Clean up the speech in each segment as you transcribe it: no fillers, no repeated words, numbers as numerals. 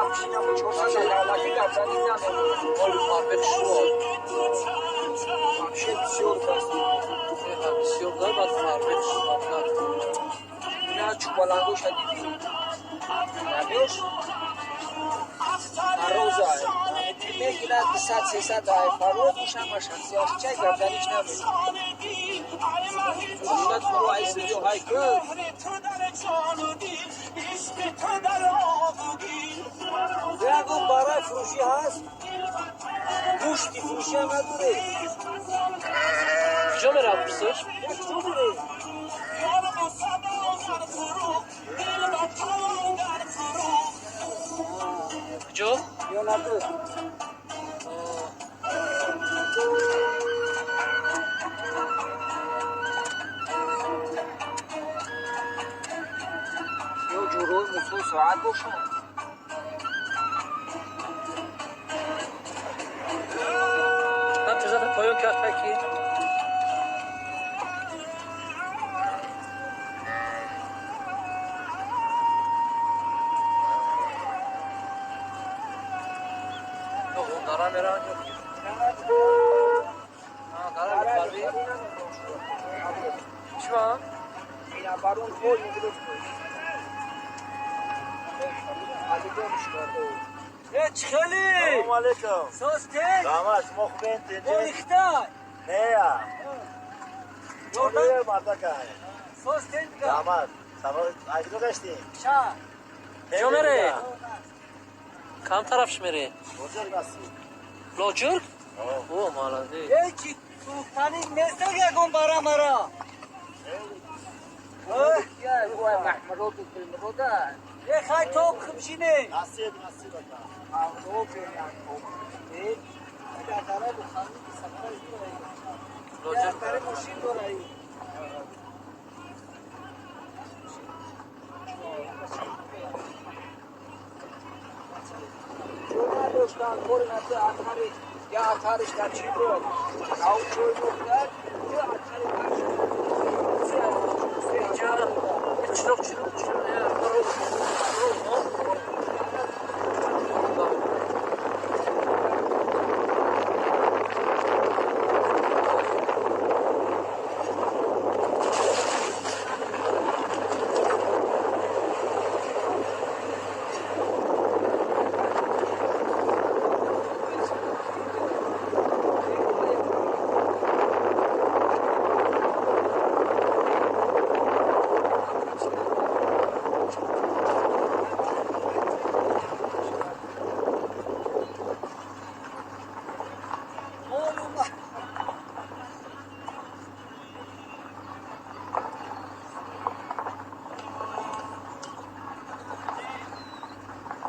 400 давлатӣ гап занӣ намемонад. Оли фарбех шуд. Вообще бисёр даст. Бисёр дар баъд фарбех шуд. Ина чӯбалангоша дидӣ? Набёш? Ароза. Мегирад 200-300 ай фарох ҳама шахсияш чай гап заниш намемонад. Шуд фуру ай сиё ай ку. Ягон барай фурӯшӣ ҳаст? Гӯшти фурӯшӣ ҳам надоред. Куҷо меравад пурсиш? Куҷо меред? Куҷо? Ё надор? Ё ҷӯрои Мусо соат бошад? Ҳам тезата поён кард ки дара мераванд ё ки? Дара мефарбӣ? Чӣ ба? Ина барон ой Э, чхели! Салом алейкум. Состен? Раҳмат, шумо хубен? Тинҷед? Орихтай! Нея. Ёрдам? Мардакай. Состен? Раҳмат. Салом. Аз куҷо гаштӣ? Ша. Куҷо мере? Кам тарафш мере? Лоҷург ҳастӣ. Лоҷург? О, молодец. Э, чи фурӯхтанӣ неста ягон бара мара? Э, хай тоб хубшине. Насиб, насиб ака. Лоҷург. Мошин дора. Доштан кори нади атари я атариш дар чӣ буд? Ау чой мухтар, я атари дар чӣ буд? Инҷа чироқ чироқ чироқ ро ро.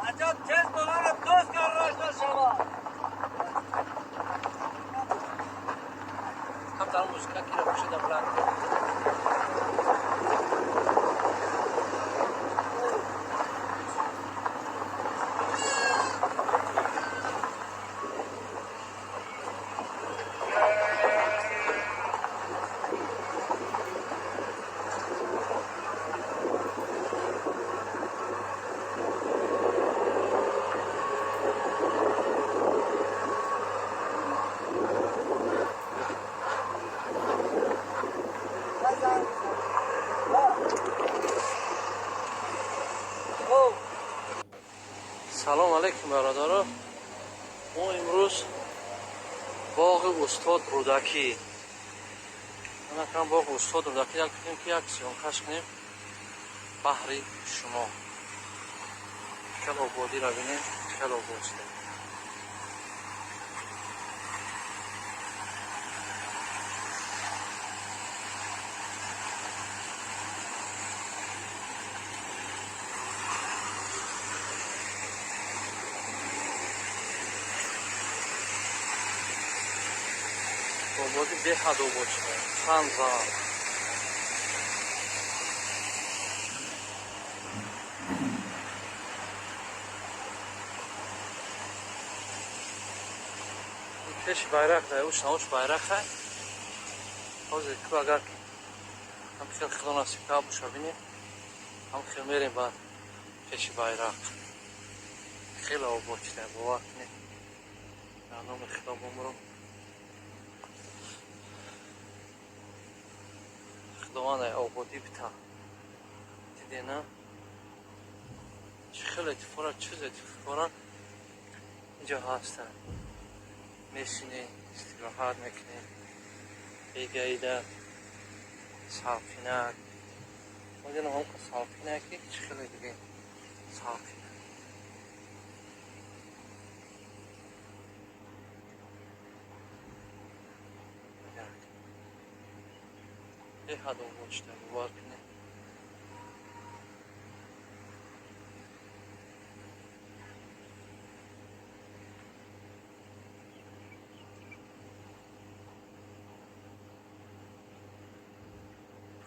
Аҷаб тез болара дост каррашта шава. Камтар музыка кира бошида баланд. Салом алейкум, бародаро. Мо имрӯз боғи устод Рӯдакӣ. Анакам боғи устод Рӯдакӣ як кунем ки як съёмкаш кунем баҳри шумо. Чӣ хел ободиро бинем, чӣ хел обод шуда. Ободӣ беҳад обод шуда. Чанд зал. Пеши байрақ да, уш науш байрақа. Ҳозир ку агар ҳам хел худо насиб кава боша бинем, ҳам хел мерем баъд пеши байрақ. Хеле обод шуда, бовар кунед. Дар номи Худо бумрам. Худованд ай ободӣ бита. Дидена? Чӣ хеле тифора, чизе тифора инҷо ҳастанд. Мешинӣ, истироҳат мекунӣ. Бегаида салқинак. Мадина ҳам салқинак ки чӣ хеле диге салқинак. Беҳад обод шуда, бовар кунед.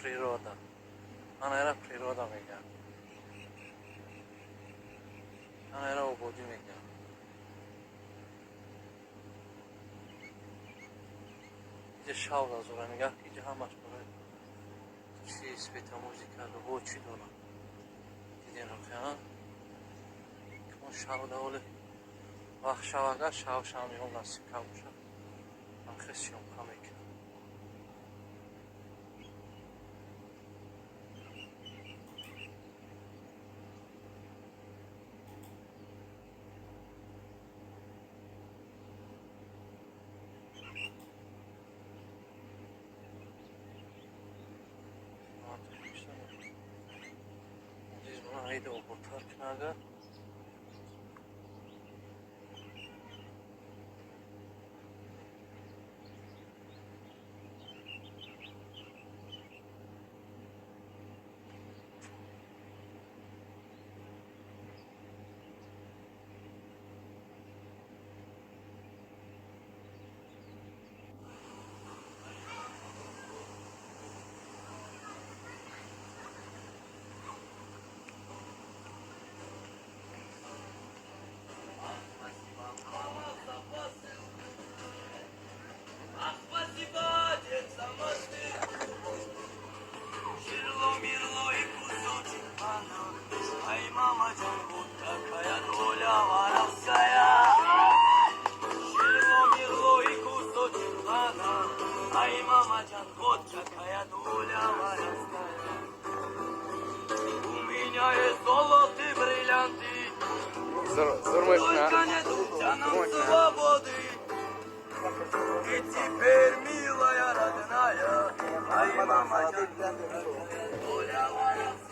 Природа. Ана эра природа мегӯянд. Ана эра ободӣ мегӯянд. Иҷа шавқ азора нигаҳ, ки иҷа ҳамаш барои чи светомузыка, любой чӣ дорад. Дидем воқеан ки мо шавқ ҳоли вақт шавага шав шамиён насиб кам бошад. Ман хел съёмка мекунам. Азиз, мана айда ободтар кунага. Ай, мама, джан, вот такая доля воровская. Ширло, мирло и кусочек лана. Ай, мама, джан, вот такая доля воровская. У меня есть золото и бриллианты. Только нету нам свободы. И теперь, милая родная, ай, мама, джан, доля воровская.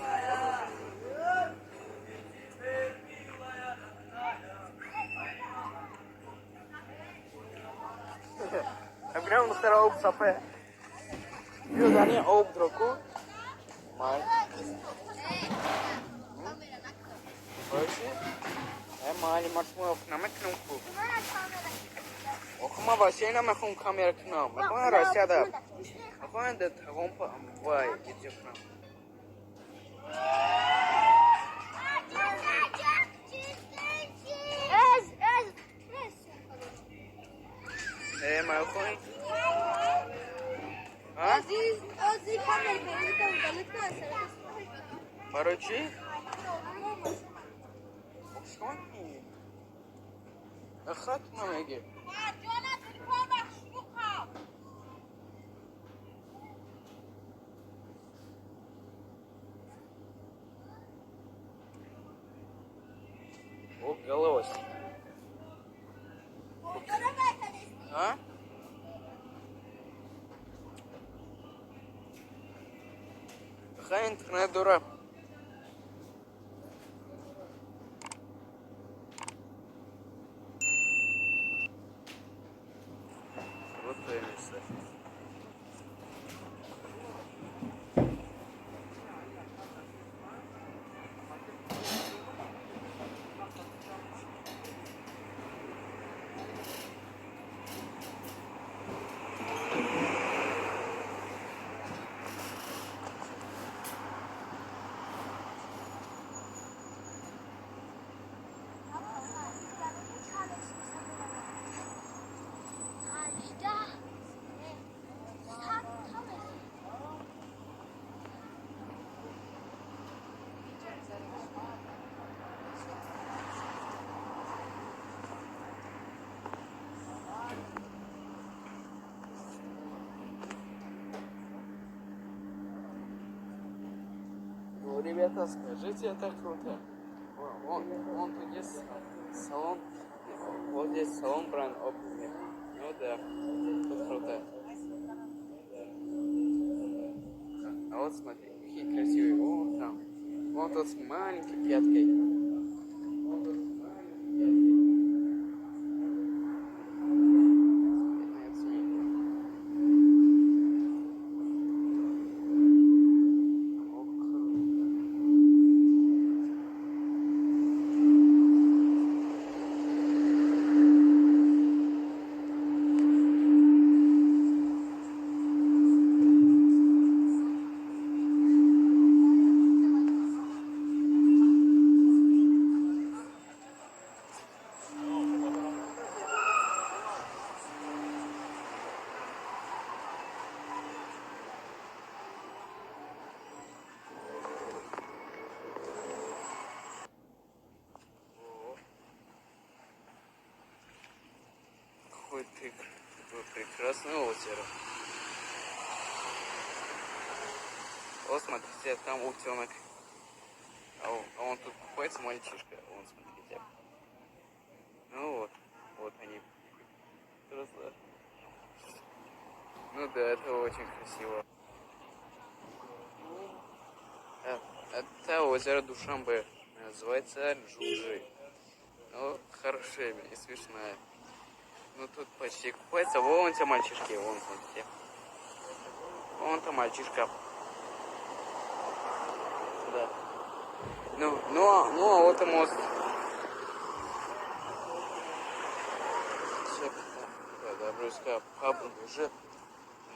Амграм духтара об сапе. Биё дани об дроку. Май. Боши? Э мали марсмо намекунам ку. Охма вообще намехом камера кунам. Мехоҳам Россияда. Мехоҳам да тағом вай видео кунам. Э мехоҳӣ? А? Барои чӣ? Ахрат намеги. О, голос. А? Хай интернет дура. Вот твое место. Ребята, скажите, это круто. Вон, вон тут есть салон. Вот здесь салон бренд обуви. Ну да, тут круто. А вот смотри, какие красивые. Вон там. Вон тот с маленькой пяткой. Вон тот с маленькой пяткой. О, круто. Какое прекрасное озеро. Вот, смотрите, там утенок. А он тут купается, мальчишка. Вон, смотрите. Ну вот, вот они. Просто. Ну да, это очень красиво. Это озеро Душанбе. Называется Джуджи. Ну, хорошее имя и смешное. Ну тут почти купается. Вон те мальчишки, вон, смотрите. Вон там мальчишка. Да. Ну, а вот и мост. Все, подобрюсь-ка поближе.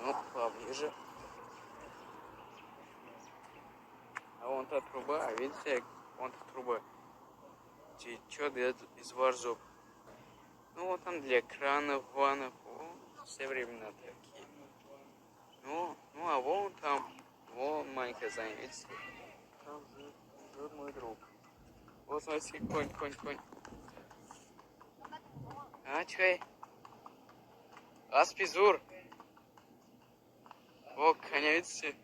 Ну, поближе. А вон та труба, видите, вон та труба течет из варзоб. Ну, вот там для кранов, ваннов, все времена такие. Ну, а вон там, вон маленькая здание, видите? Там живет мой друг. Вот, смотрите, конь, конь, конь. А, чай? Аспизур. О, коня, видите?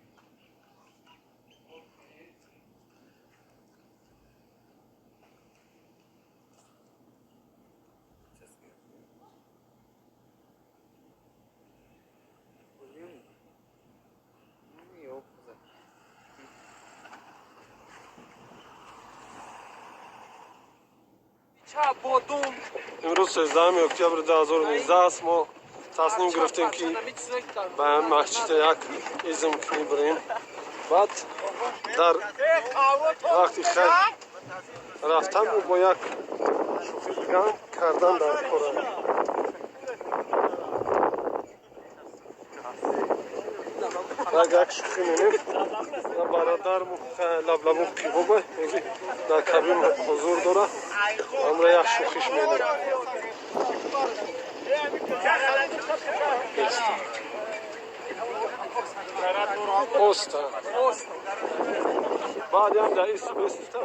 Блин. Ну, ёпта. امروز 13 октябр 2019 аст. Мо тасмим гирифтем, ки ба ҳамин масҷида як изм кунӣ бирем. Баъд дар вақти хайр рафтан бо як шӯхи дигам кардан дар кора. Як шӯхӣ менем. Бародарму лаблабу қибоба дар кабин ҳузур дора. Амра як шӯхиш менем. Оста. Баъд ям дар ис беста.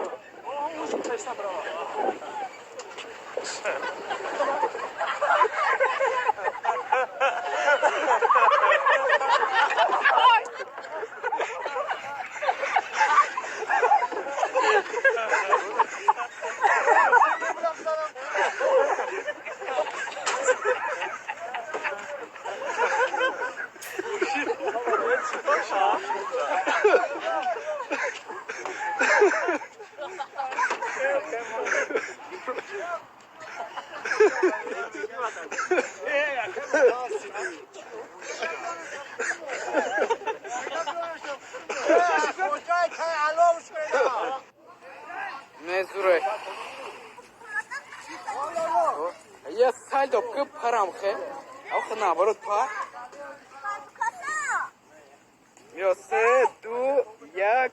Я сальдо к парамхе, а наоборот пар. Ё се ду як.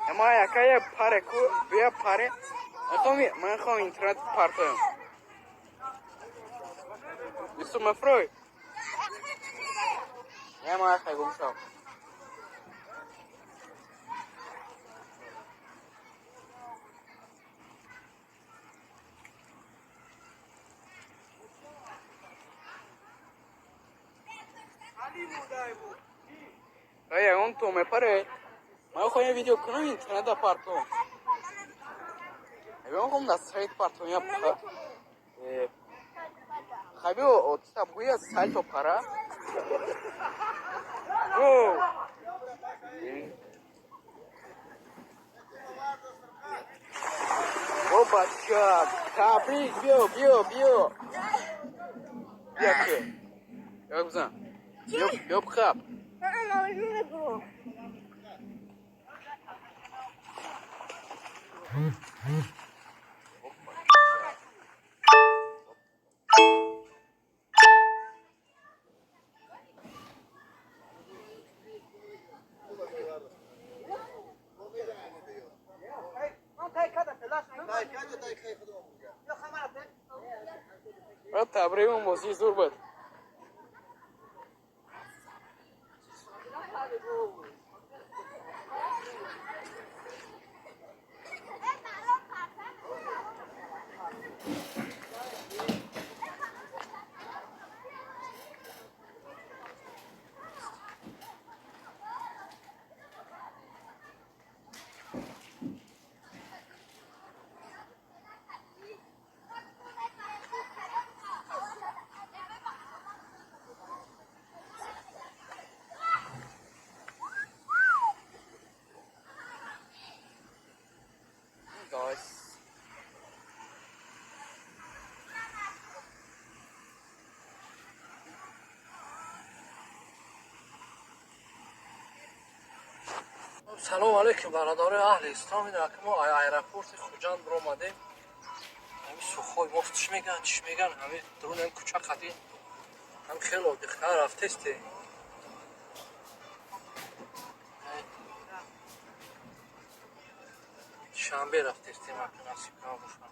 Ама якая паре ку бия паре. Ман ман хом интернет партоем. Бисту мафрой. Я ма хай гум шав. Ая, он то ме паре. Ман хоҳам видео кунам, интернета партом. Мехоҳам дар сайт партом я. Хабио, отиса буя сальто пара. О! Опачка! Табрик, биё, биё, биё. Биё ки. Як бизан. Биё, биё бихаб. Табримон бозии зур буд. Guys. Салом алейкум, бародарои аҳли ислом. Ин мо аэропорти Хуҷанд биромадем. Ҳами сухой мост чӣ меган, чӣ меган, ҳами дурун ҳам кӯча қадим. Ҳам хело диққат рафтесте. Шанбе рафтестем, ака насиб кама бошад.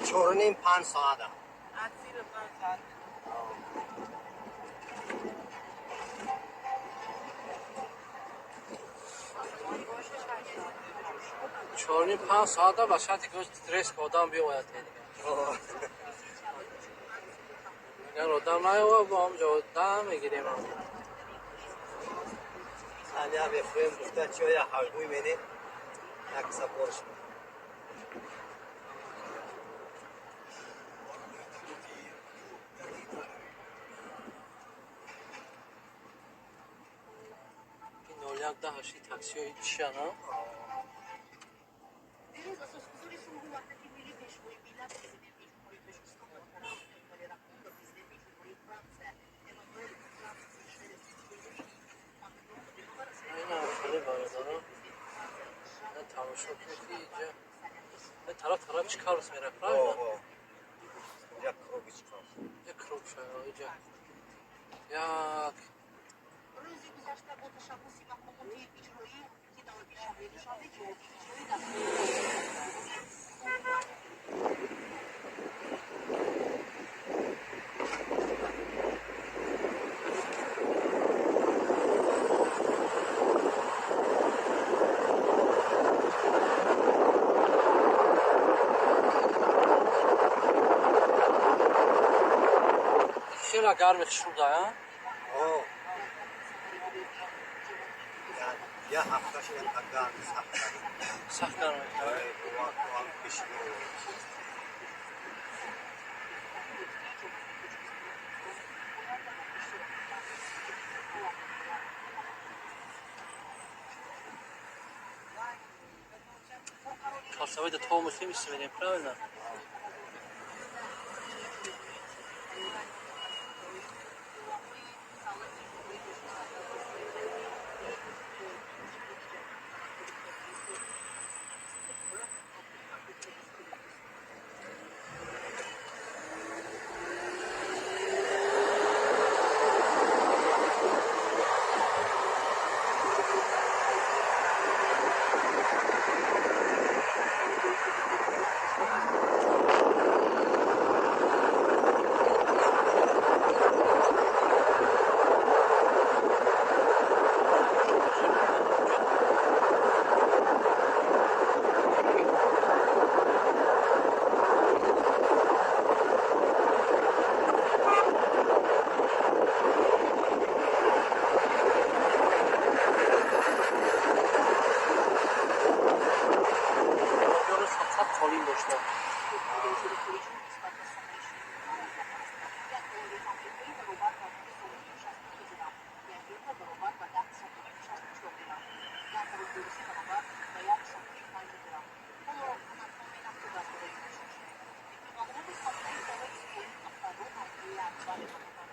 Чоруним панҷ соата. 4-5 соата ба шарте ки стресс ки одам биояд. Агар одам наёвад, бо ҳамҷо дам мегирем. Аня мехоҳем гуфта чоя ҳавгӯй менем, як сапорш. Ин 01 10 8 таксиҳои чиана? Инам хеле бародарон. Тамошо кунед ки инҷа тараф тараф чӣ карус мера, правильно? Як круги чӣ. Як круг шава инҷа. Як Рӯзи гузашта бо ташаббуси мақомоти иҷроӣ, ки наоби шаҳри Душанбе ҷавоби иҷроӣ хела гарми хушруда, а? Я ҳафта шуда гарм, сахт гарм. Сахт гарм. Калсавида то мехим истимедем, правильно?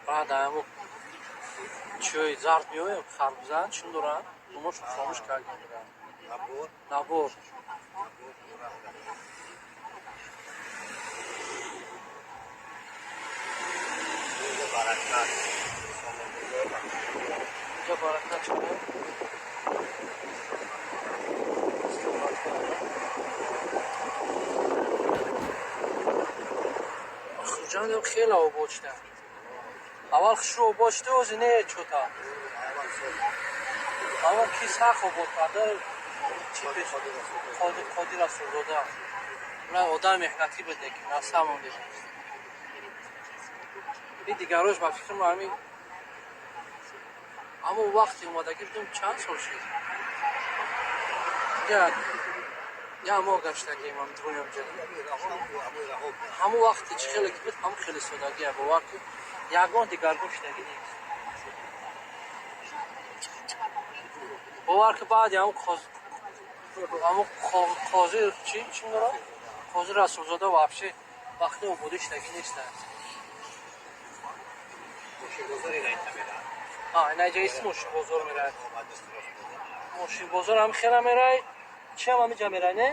Баъд ҳамо чой зард меоем, харбуза чун доранд, номошро фаромӯш кардем. Набор. Набор. Инҷа баракат. Инҷа баракат чӣ? Хуҷандам хеле обод шуда. Аввал хушрӯ обод шуда, ҳозир не чота. Аввал ки сахт обод карда, чӣ пеш Қодир Расулзода. Уна одам меҳнатӣ буд, лекин на самом деле. И дигарош ба фикрам ҳамин, аммо вақте омадагӣ будем, чанд сол шуд? Як моҳ гаштагием ам дуюм ҷа. Ҳамон вақте чӣ хеле ки буд, ҳамон хеле содагия, бовар кун, ягон дигаргун шудагӣ нест. Бовар ки баъди ҳамон қози чӣ чӣ дорад? Қози Расулзода вообще вақти ободӣ шудагӣ нестанд. Инаҷа ист мошинбозор меравад. Мошинбозор ҳам хела мерай, чи ҳам ҳамиҷа мерай, не?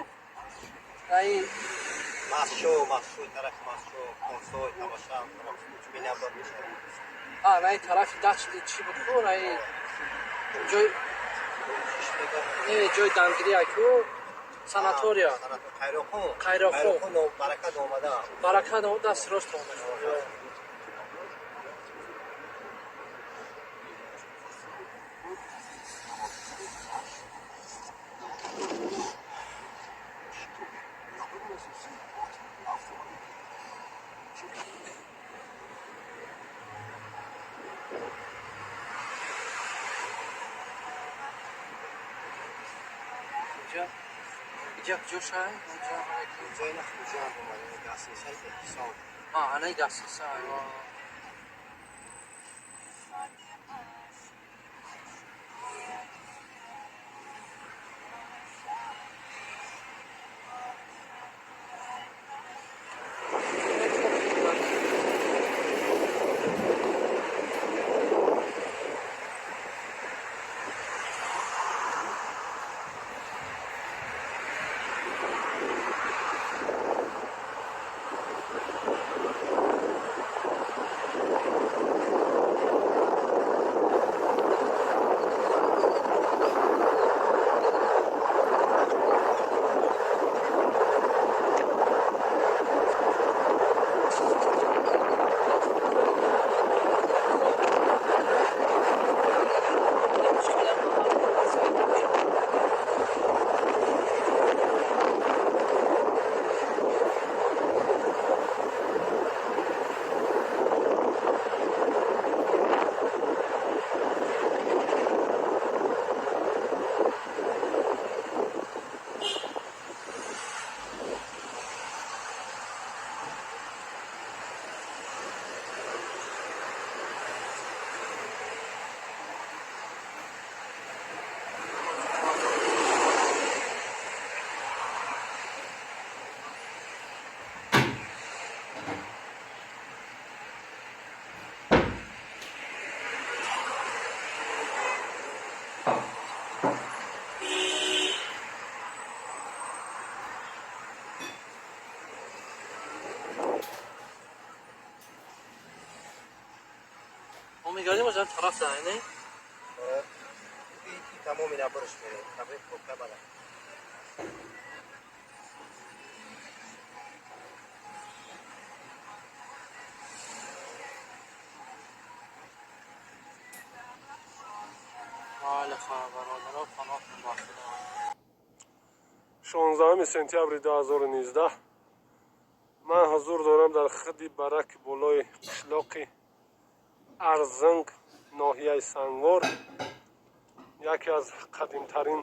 Наи Масшо, масшо, тараф масшо, консой, тамоша, минабар мешавад. Наи тарафи дач чӣ буд ку, наи ҷой не, ҷои дамгирӣ ку, санатория. Қайроқум. Қайроқум. Баракат омада. Баракат омада, дасти рост омада. Инҷа куҷо шай? Инҷа ина Хуҷанд омада, гастинисаи Эҳсон. Анаи гастиниса. Мо мегардем аз тараф не? Тамоми наборш мерем. Табрик кока бала. Бале, бародаро, паноҳтон ба Худо. 16 сентябри 2019 ман ҳузур дорам дар худи бараки болои қишлоқи Арзанг, ноҳияи Сангвор, яке аз қадимтарин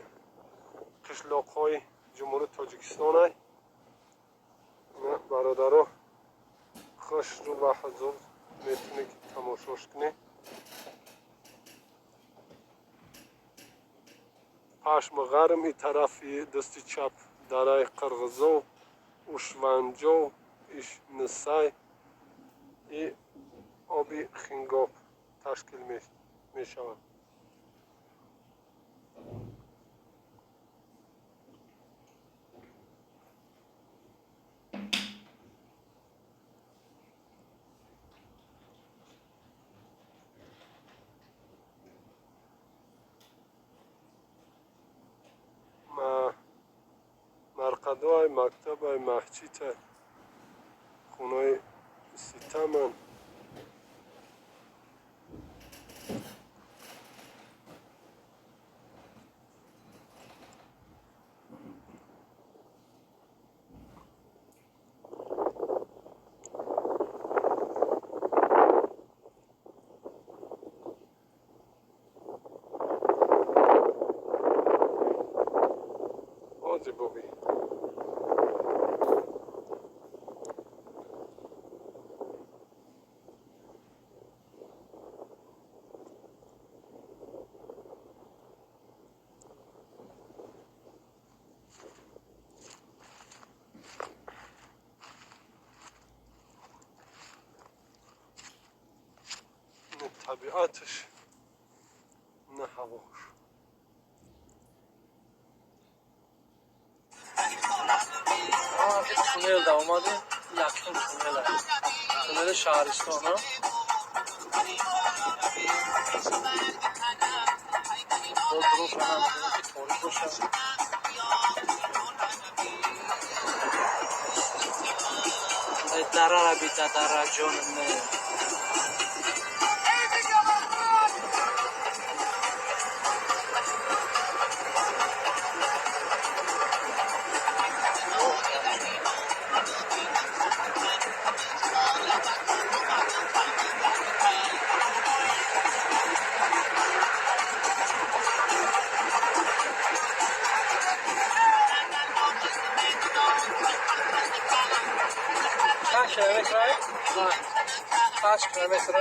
қишлоқҳои Ҷумҳурии Тоҷикистон. Бародаро, хушрӯ ва ҳузур метавонед ки тамошош кунед. Пашми ғарм и тарафи дасти чап дараи Қирғизов, Ушванҷов, Ишнисай и Оби Хингоб ташкил мешаванд. Марқадои, мактабай, маҳчита, хонаи ситаман. Ози боби. Не табиаташ, не ҳавош. Туннел да омадем, якум туннел, туннели Шаҳристон. Бо дуруф намедонем, ки торик бошад. Дарара бита, дара ҷони ме. Чанд километр? 5 километр.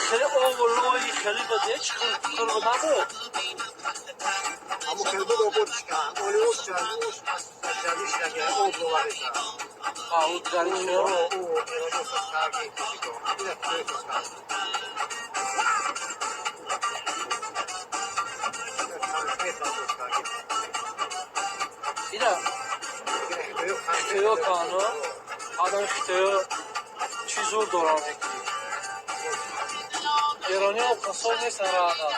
Хеле обу лои хеле буд, ҳеч хир набуд. Ҳамун хел буд, обод шикан. Оли об ҷариш ҷариш об боварида. Ау ҷариш. Эрони сохтаги тоҷико. Ина куҷое сохтанд? Конкретно сохтаги. Ина хитоё кано одами хитоё чӣ зур доранд, ки эрониҳо обхасор нестанд раъда.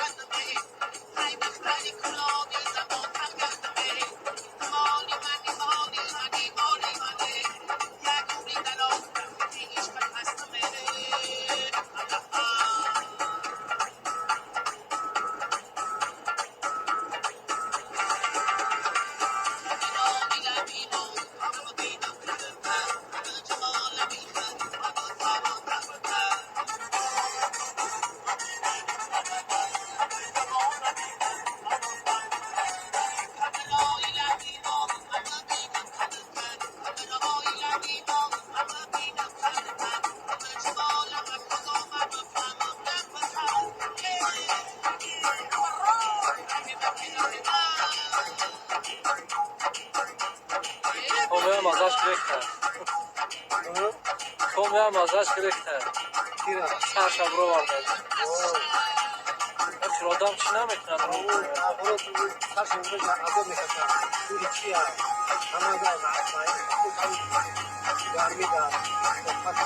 Томеам азаш гирехта. Томеам азаш гирехта. Сарша бироварда. Охир одам чӣ намекунад? Сарша азоб мекашад. Дури чия? Ҳама гармӣ дар тоқат.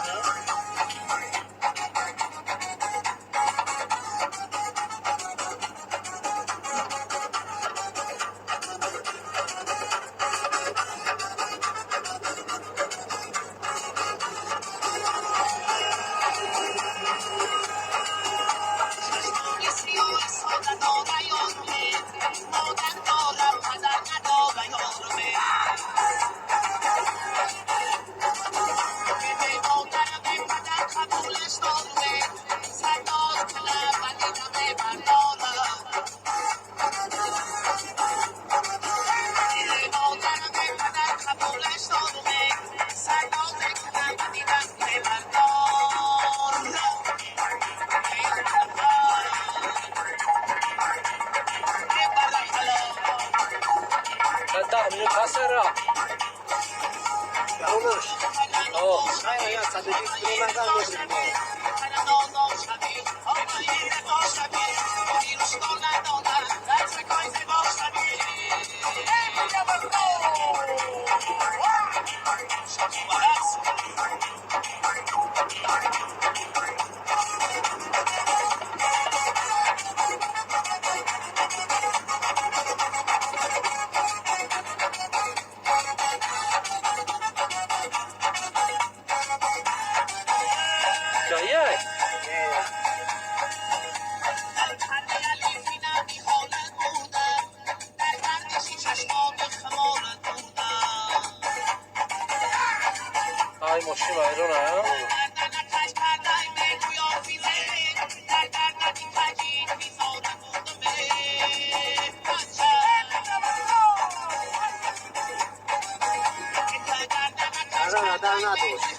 120 километр мебурдем. Ҷояй? Ай, мошин вайрон, а? Радар радар надошт.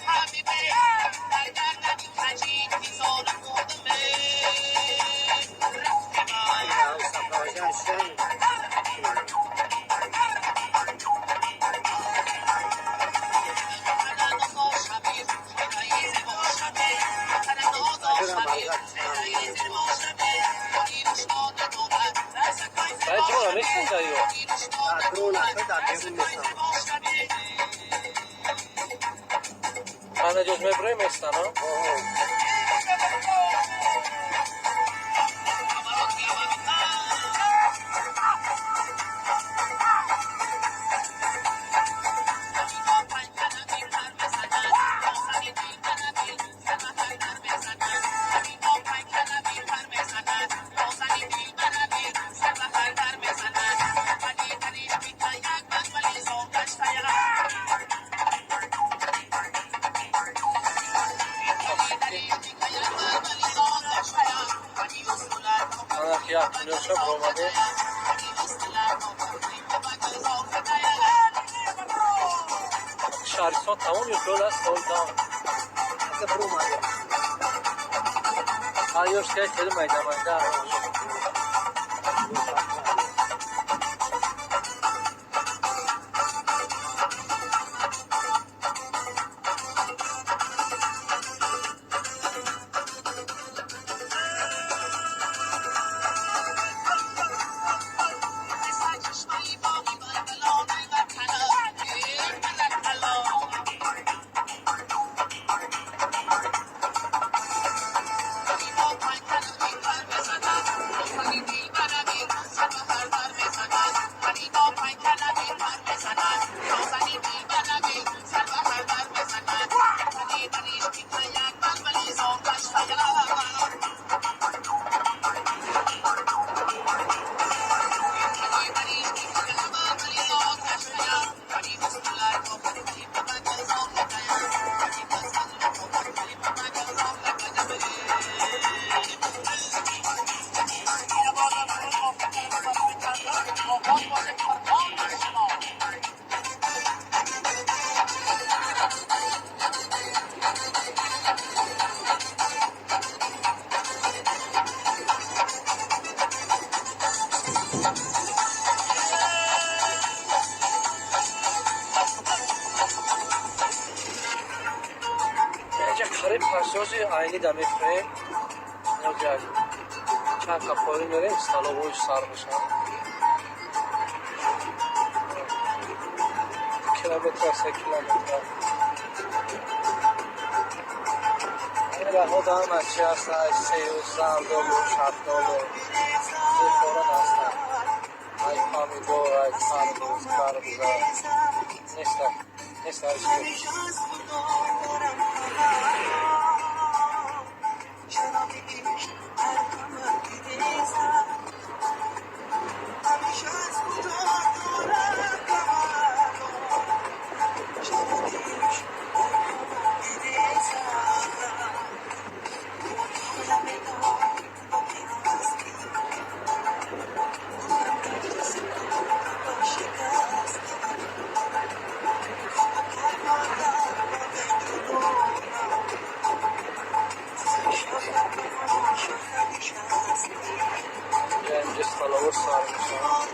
Ай, дрона местан даё? Дрона дар берун местан. Ана ҷоз мебурем, местан, а? Ана ки як тунелша биромадем. Шаҳристон тамом ё хиёл аст ҳол дам? Биромадем. Ёш ки хеле майда майда. Инҷа қариб пасёзи айни да мефурем. Инҷа чанд қапорӣ мерем, столовой сар мешавад. Километр, 3 километр. Ин раҳо ҳама чи ҳастанд: сею, зардолу, шафтолу, бехорон ҳастанд. Ай помидор, ай тарбуз, карбуза неста, неста. Инҷа столовой сар мешавад.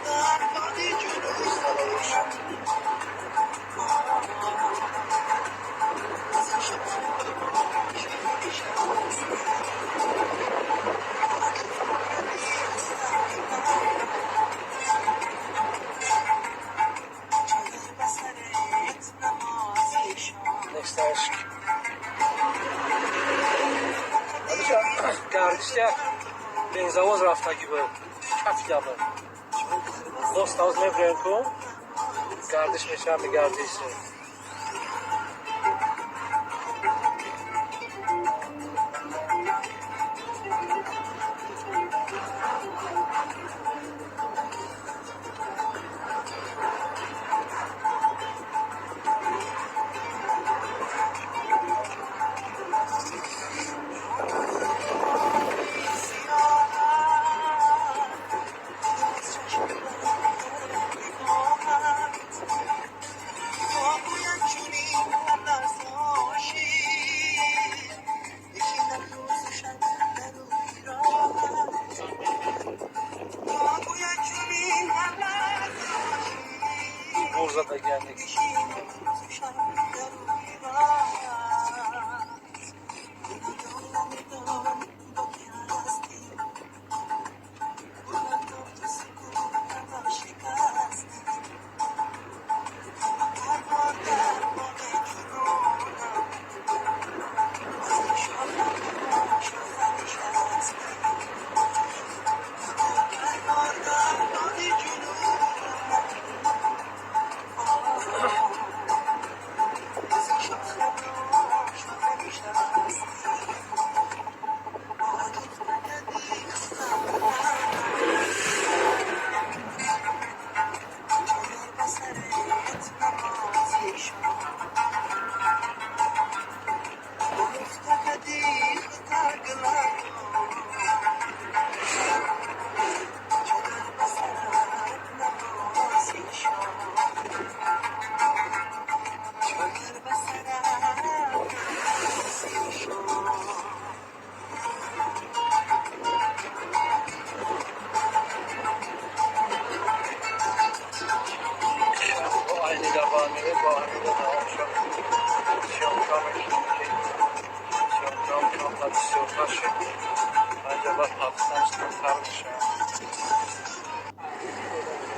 Столовой. Бензовоз рафтагӣ буд, кафида буд. Мост ҳоз мебурем ку, гардиш мешавам, мегардиш.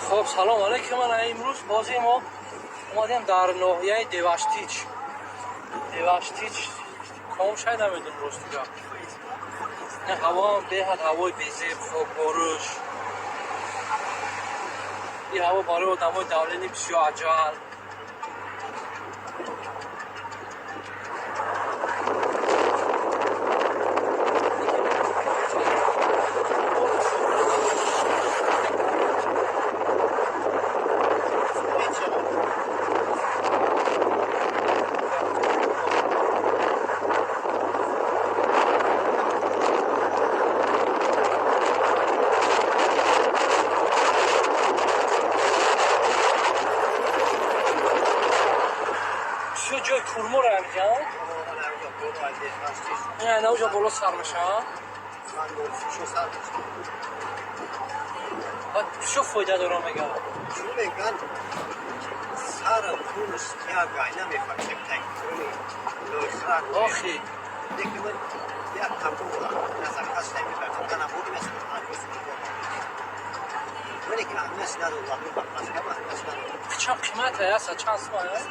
Хоб, салом алейкум. Ман имрӯз бози мо омадем дар ноҳияи Деваштич. Деваштич ком шай намедонам, рости гап. Не, ҳавоам беҳад ҳавои безеб, хокборуш. Ин ҳаво барои одамои давлени бисёр аҷал. Ҷои курморо мегӯянд. Ин айна боло сар мешавад. Баъд чӣ фоида дора мегӯянд? Мегӯянд сара курс як айна мефакшем. Охи. Як тамбур назар Чанд қимат аст? Чанд сум аст?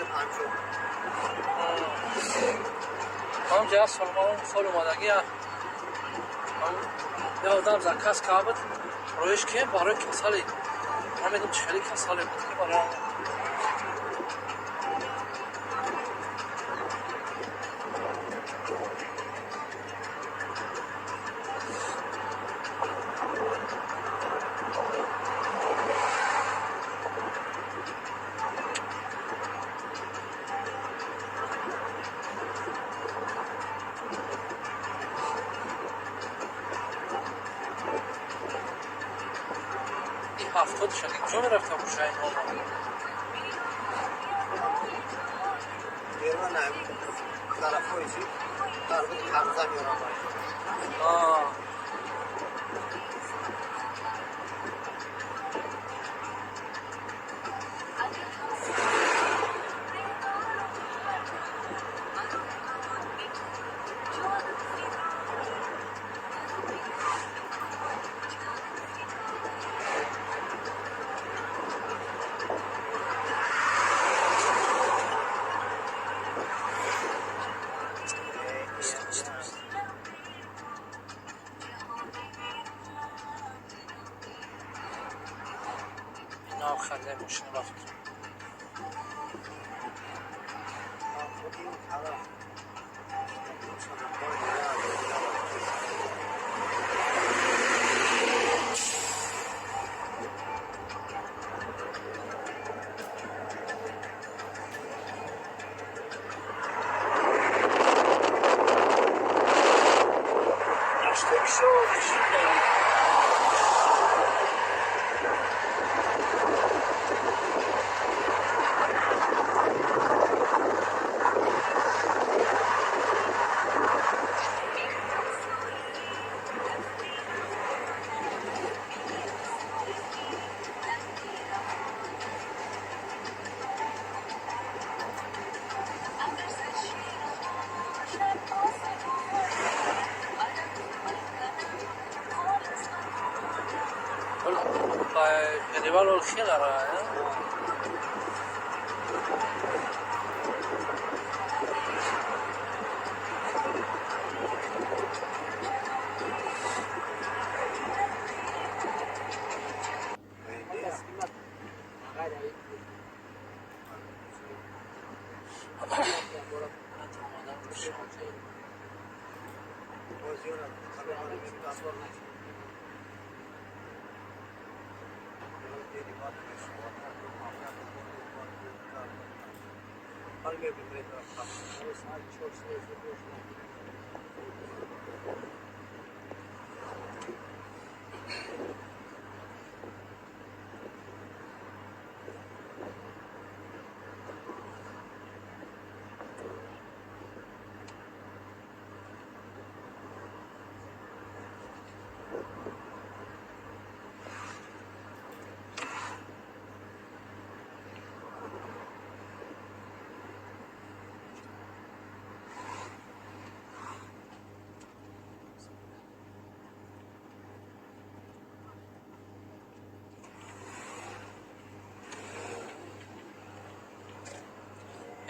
Ҳамҷа як сол сол омадагӣ я одам заказ карда буд, роиш ки барои касале, намедонам чӣ хеле касале буд ки барои 70 шади куҷо мерафта боша инҳо? Тарафҳои чи тарбузи меорам. Нав харидаи мошина ба фикр. Перевал хелара,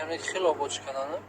яъне хеле обод шикананд.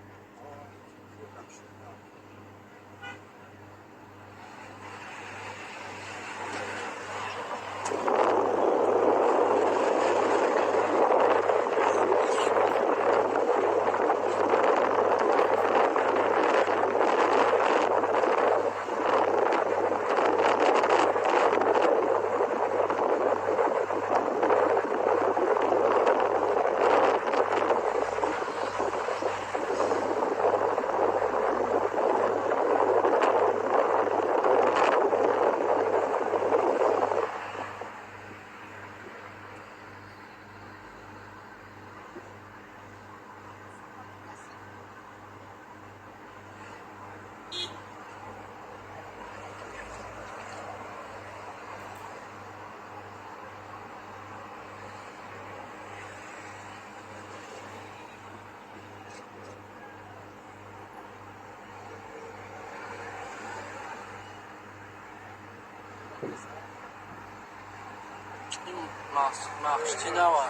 Махчити нава.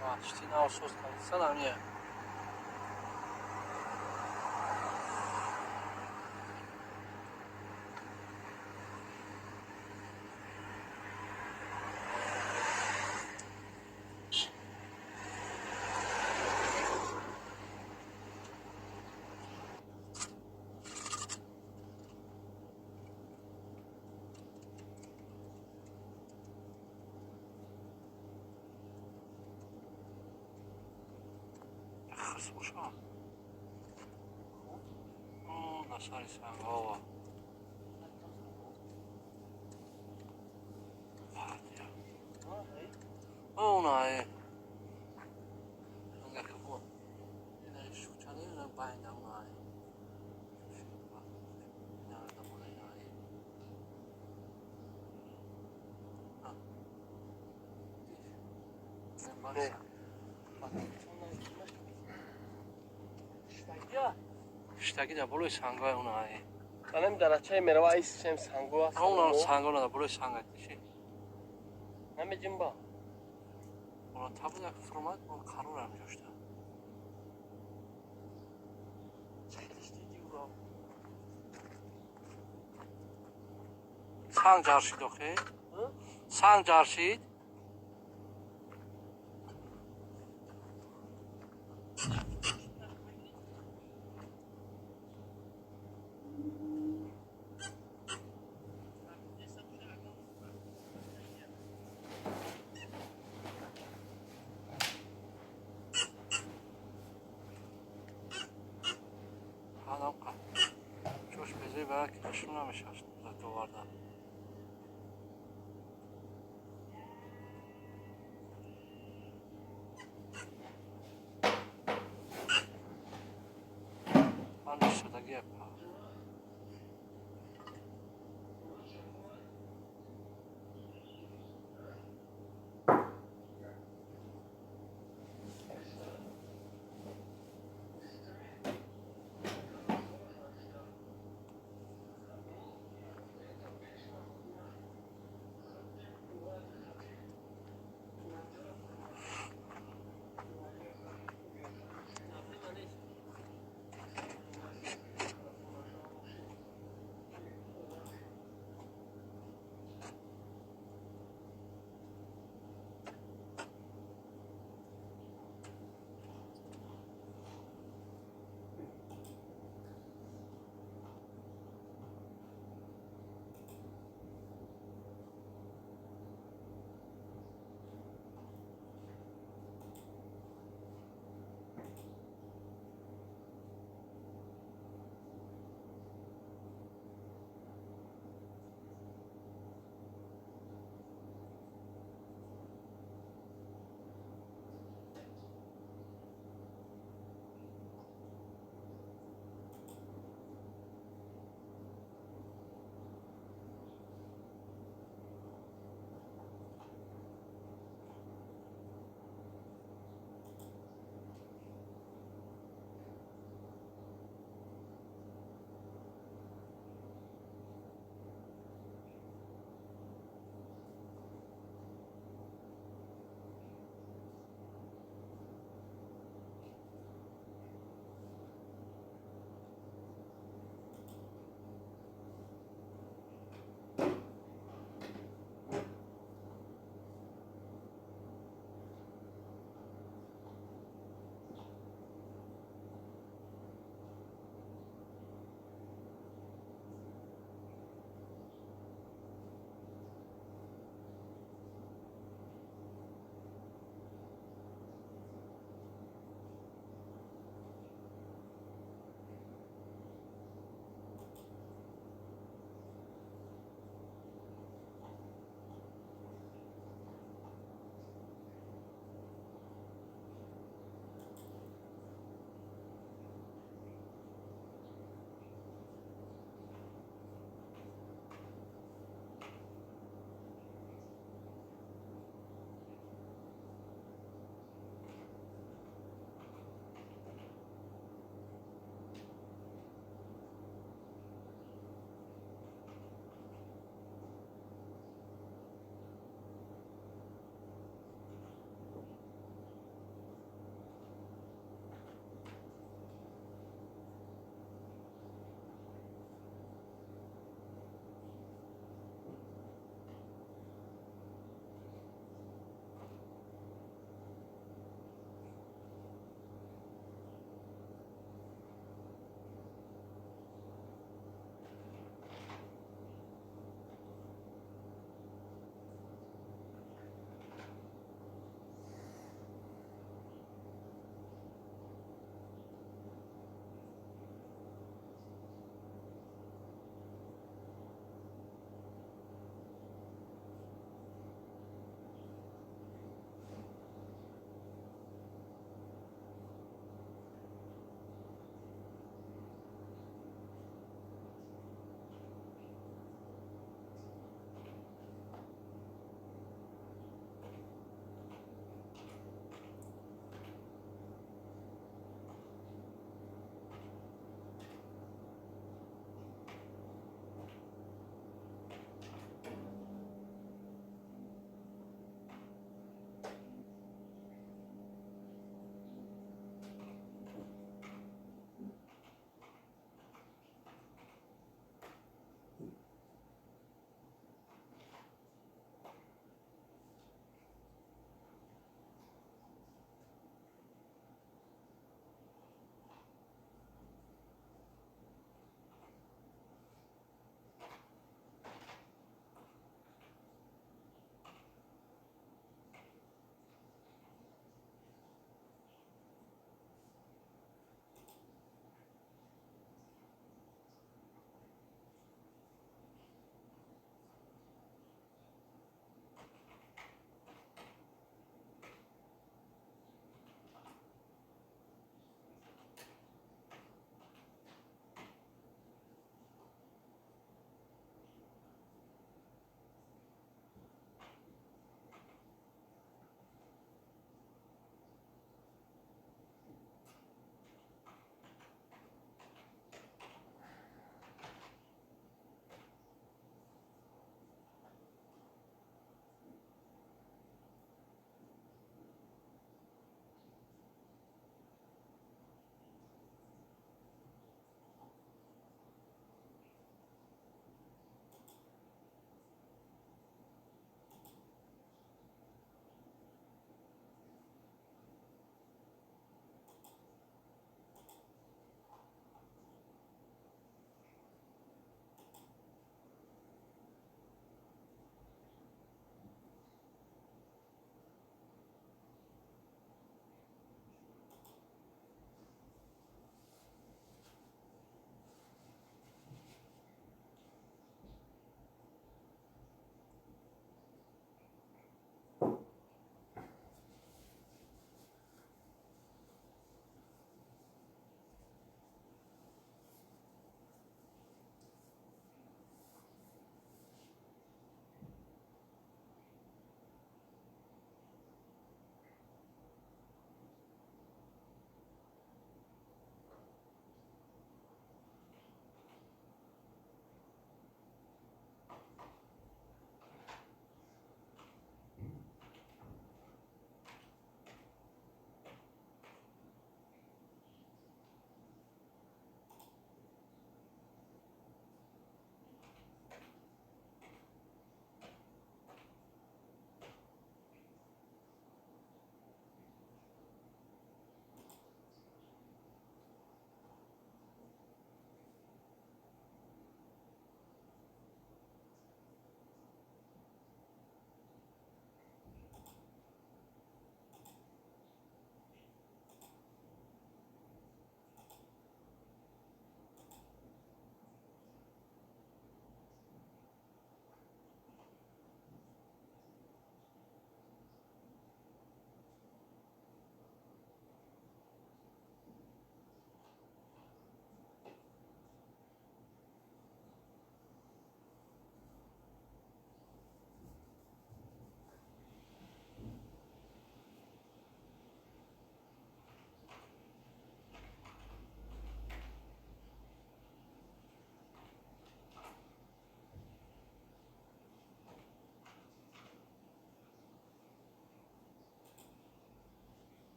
Махчити нава соз кардисан амния. Сари сангова. Она е. Штаги дар болои сангҳои она е. Анам дарачаи мерава айсшем санго аст. Она санго на дар болои санга тиши. Намеҷимба. Она табуда фурмад, он қарор ам ҷошта. Хелиш диди уро. Санг ҷаршид охе? Санг ҷаршид? Ки хушрӯ намешавад оварда. Панди шудагия.